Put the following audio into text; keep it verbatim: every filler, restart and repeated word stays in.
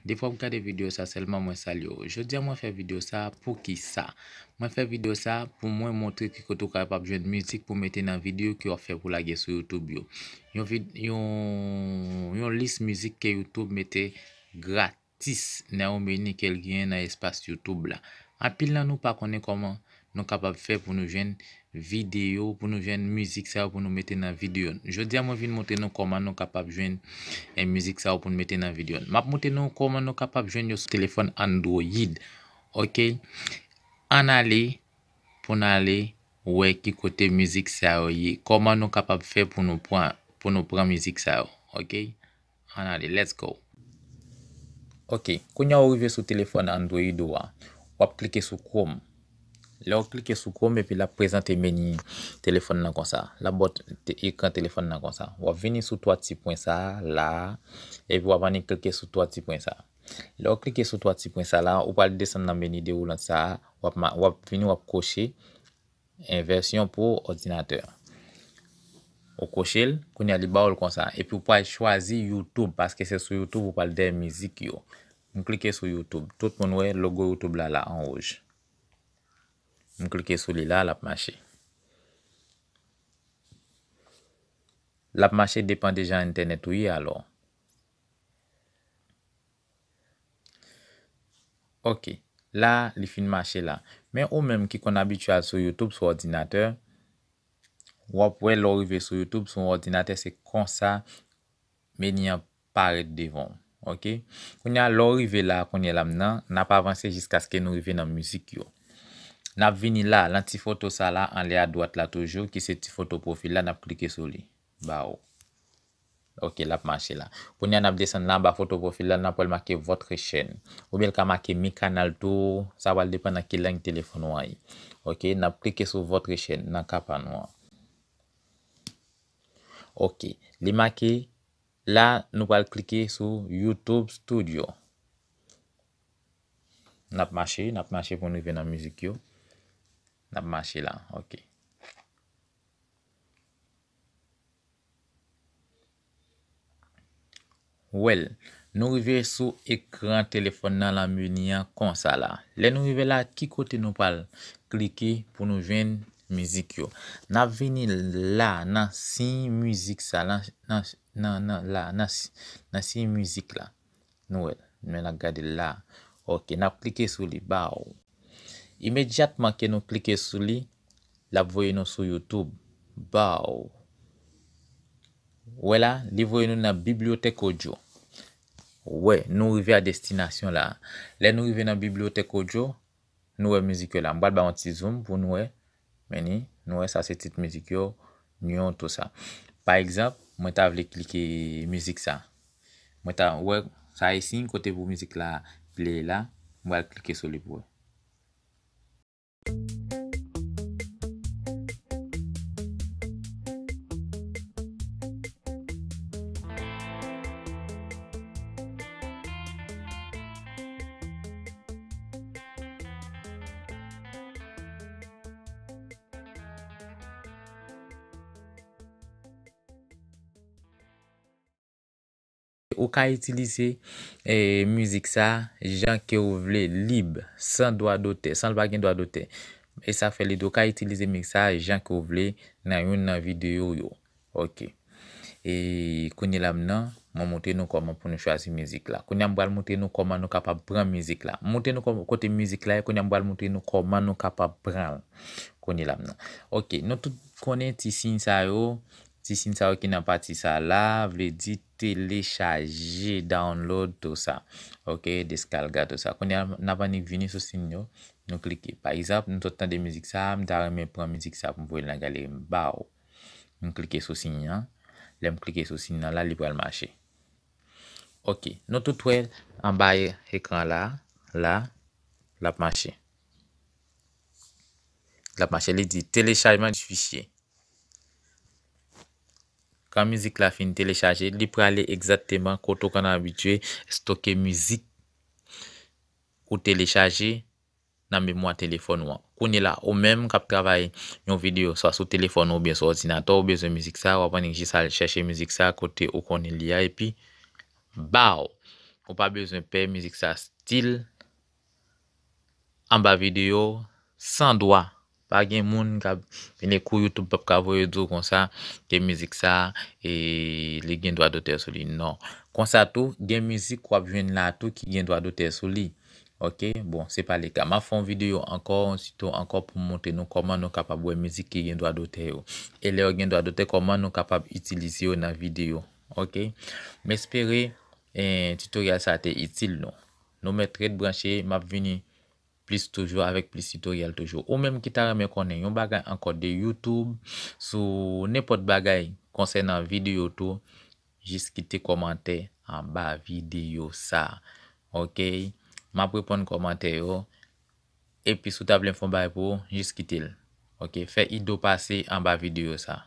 Defwa w gade videyo sa sèlman, mwen salye w. Jodi a mwen fè videyo sa pou ki sa? Mwen fè videyo sa pou mwen montre ki kote w kapab jwenn mizik pou mete nan videyo ke w ap fè pou lage sou YouTube yo. Yon vid-, yon, yon lis mizik ke YouTube mete gratis nan yon meni ke l genyen nan espas YouTube la. Anpil nan nou pa konnen kòman nou kapab fè pou nou jwenn videyo, pou nou jwenn mizik sa yo pou nou mete nan videyo n. Jodi a mwen vin montre nou kòman nou kapab jwenn, eh, mizik sa yo pou nou mete nan videyo n. M ap montre nou kòman nou kapab jwenn yo sou telefòn Android. Oke? Ann ale pou n ale wè ki kote mizik sa yo ye. Kòman nou kapab fè pou nou pran, pou nou pran mizik sa yo. Oke? Ann ale, let's go. Oke, kounye a ou rive sou telefòn Android ou a. W ap klike sou Chrome. Lè w klike sou Chrome, epi l ap prezante meni telefòn nan konsa. L ap ba w te-, ekran telefòn nan konsa. W ap vini sou twa ti pwen sa a, la a, epi w ap annik klike sou twa ti pwen sa a. Lè w klike sou twa ti pwen sa a la, ou pral desann nan meni dewoulan sa a, w ap ma-, w ap vini, w ap koche, eh, vèsyon pou òdinatè. Ou koche l, kounye a li ba w l konsa. Epi w pral chwazi YouTube, paske se sou YouTube ou pral dèyè mizik yo. M klike sou YouTube. Tout moun wè logo YouTube la, la, an wouj. M klike sou li la, l ap mache. L ap mache depann de jan entènèt ou ye, alò. Oke, la, li fin mache la. Men ou menm ki konn abitye al sou YouTube sou òdinatè, w ap wè lè w rive sou YouTube sou yon òdinatè, se konsa meni an parèt devan w. Oke? Kounye a, lè w rive la, kounye a la m nan, n ap avanse jiskaske nou rive nan mizik yo. N ap vini la, nan ti foto sa la, anlè a dwat la toujou, ki se ti foto pwofil la, n ap klike sou li. Ba w. Oke, l ap mache la. Kounye a, n ap desann la, anba foto pwofil la, n ap wè l make Votre chaîne. Oubyen l ka make Mi Canal tou, sa pral depann nan ki lang telefòn ou an ye. Oke, n ap klike sou Votre chaîne, nan ka pa nou an. Oke, li make la, nou pral klike sou YouTube Studio. N ap mache, n ap mache pou n rive nan mizik yo. N ap mache la, oke. Well, nou rive sou ekran telefòn nan, lan meni an konsa la. Lè nou rive la, ki kote nou pral klike pou nou jwenn mizik yo? N ap vini la, nan siy mizik sa, nan, nan, nan, nan, la, nan si-, nan siy mizik la. Nou wè l, men n ap gade l la. Oke, n ap klike sou li, baw. Imedyatman ke nou klike sou li, l ap voye nou sou YouTube. Baw. Wè la, li voye nou nan bibliyotèk odyo. Wè, nou rive a destinasyon la. Lè nou rive nan bibliyotèk odyo, nou wè mizik yo la. M pral ba yon ti zoom pou nou wè. Men ni, nou wè sa se tit mizik yo, nyon, tou sa. Pa egzanp, mwen ta vle klike mizik sa. Mwen ta wè sa e siy kote pou mizik la play la, mwen al klike sou li pou wè. Ou ka itilize, eh, mizik sa jan ke ou vle, lib, san dwa dotè, san l pa gen dwa dotè. E sa fè li di ou ka itilize mizik sa jan ke ou vle nan youn nan videyo yo. Oke. E kounye la m nan, mwen montre nou kòman pou nou chwazi mizik la. Kounye a m pral montre nou kòman nou kapab pran mizik la. M montre nou kòman, kote mizik la ye, kounye a m pral montre nou kòman nou kapab pran l. Kounye la m nan. Oke, nou tout konnen ti siy sa yo, ti siy sa yo ki nan pati sa la, vle di telechaje, download, tou sa. Oke, deskalga, tou sa. Kounye a, n ap annik vini sou siy yo, nou klike. Pa egzanp, nou sot tande mizik sa, m ta renmen pran mizik sa pou m voye l nan galeri m, baw. M klike sou siy an. Lè m klike sou siy an la, li pral mache. Oke, nou tout wè anba e-, ekran la, la, l ap mache. L ap mache, li di téléchargement du fichier. Kan mizik la fin telechaje, li prale egzakteman kote w konn abitye stoke mizik ou telechaje nan memwa telefòn ou an. Kounye la, ou menm k ap travay yon videyo, swa sou telefòn ou oubyen sou òdinatè, ou bezwen mizik sa, w ap annik jis al chèche mizik sa kote ou konnen li a, epi, baw! Ou pa bezwen pè, mizik sa still anba videyo san dwa. Pa gen moun k ap vin ekou YouTube p ap ka voye di w konsa ke mizik sa e, li gen dwa dotè sou li. Non. Konsa tou, gen mizik w ap jwenn la tou ki gen dwa dotè sou li. Ok, bon, se pa le ka. M ap fè yon videyo ankò, yon tito ankò pou m montre nou kòman nou kapab wè mizik ki gen dwa dotè yo. E lè yo gen dwa dotè, kòman nou kapab itilize yo nan videyo. Ok, m espere eh, tutorial sa te itil nou. Nou mèt ret branche, m ap vini plis toujou avèk plis tutorial toujou. Ou menm ki ta renmen konnen yon bagay ankò de YouTube, sou nenpòt bagay konsènan videyo tou, jis kite kòmantè anba videyo sa. Ok, m ap reponn kòmantè yo. Epi si w ta vle m fè yon bagay pou ou, jis kite l. Ok, fè ide w pase anba videyo sa.